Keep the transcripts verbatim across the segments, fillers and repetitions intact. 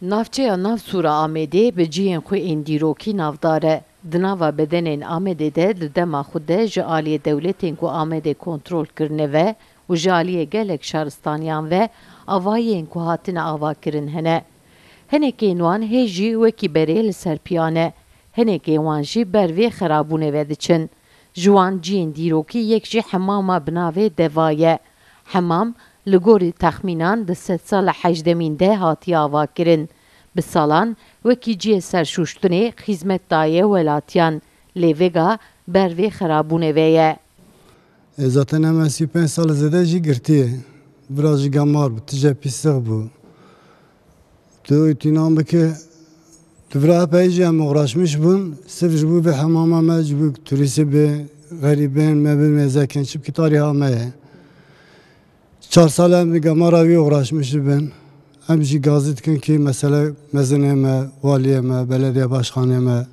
Navçeya Navsûra Amedê bi cihên xwe ên dîrokî navdar e. Di nava bedenên Amedê de di dema xwe de ji aliyê dewletên ku Amedê kontrol kirine ve û ji aliyê gelek şaristaniyan ve avahiyên ku hatine avakirin hene. Hinekên wan hê jî wekî berê li ser piya ne. Hinekên wan jî ber vê xerabûnê ve diçin. Ji wan cihên dîrokî yek jî hemama bi navê Deva ye. Hemam, li gorî texmînan di sedsala hejdemîn de hatiye avakirin. Bi salan wekî cihê serşûştinê xîzmet daye welatiyan, lê vêga ber vê xerabûnê ve ye. E, zaten hemen sî û pênc sal zêde jî girtî ye. Vira jî gemar bû, tije pîsix bû. Tu îtînan bike, tu vira epey jî em uğraşmiş bûn. Sirf ji bo vê hemama me, ji bo turîstê bê, xerîbên me bimêzekin, çimkî tariha me ye. Çar sal em bi gemara wî uğraşmiş bin. Em jî gazî dikin ki mesele mezinê me, waliyê me, belediye başkanê me,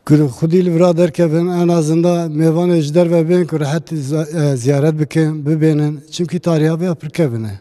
ku xwedî li vira derkevin, en azında mêvanê ji derve bên ku rehet za-, e, ziyaret bikin, bibênin. Çimkî tariha vê ya pir kevin e.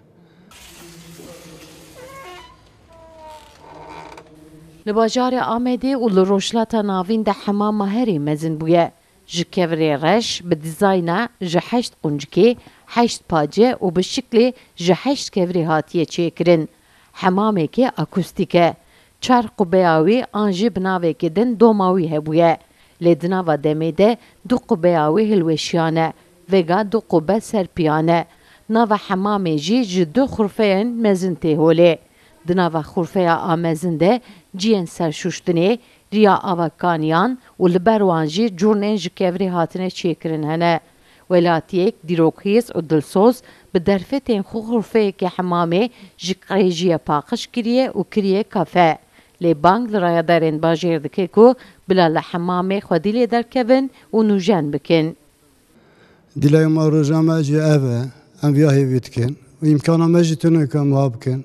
Li bajarê Amedê û li Rojhilata Navîn de hemama herî mezin bûye. Ji kevirê reş, bi dîzayna ji heşt quncikê, heşt pace û bi şiklê ji heşt kevirê hatiye çêkirin. Hemamekê akustîk e. Çar qubeya wî an jî bi navekê din doma wî hebûye. Lê di nava demê de du qubeya wî hilweşiyane. Vêga du qube ser piya ne. Nava hemamê jî ji du xurfeyên mezin tê holê. Di nava xurfeya a mezin de cihên serşûştinê, riya ava kaniyan û li ber wan jî cûrnên ji kevirê hatine çêkirin hene. Welatiyek dîrokhîz û dilsoz bi derfetên xwe xurfeyeke hemamê ji qirêjiyê paqij kiriye û kiriye kafe. Lê bang li rayedarên bajêr dike ku bila li hemamê xwedî lê derkevin û nûjen bikin. Dîlayê me roja me jî ev e. Em viya hêvî dikin. Û îmkana me jî tune ku em wiha bikin.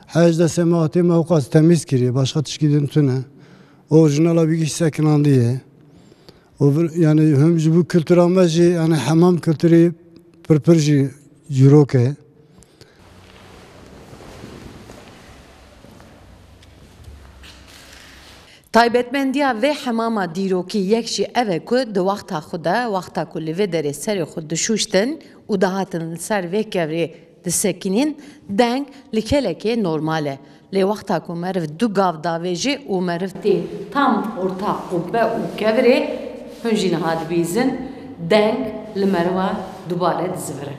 Hej destê me hatê me ewqas temîz kiriye. Başqa tişkî din tune. Orîjinala wî jî sekinandiye. Û vir, yani him ji bo kultura me jî, yani hemam kulturî pir pir jî cîrok e. Taybetmendiya vê hemama dîrokî yek jî ev e ku di wexta xwe de, wexta ku li vê derê serê xwe dişûştin û dihatin li ser vê kevirê disekinîn, deng li kêlekê normal e. Lê wexta ku meriv du gav davêje û meriv tê tam orta qubbe û kevirê, hûn jî niha dibîzin, deng li meriva dubare dizivire.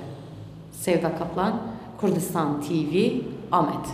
Sevda Kaplan, Kurdistan T V, Amed.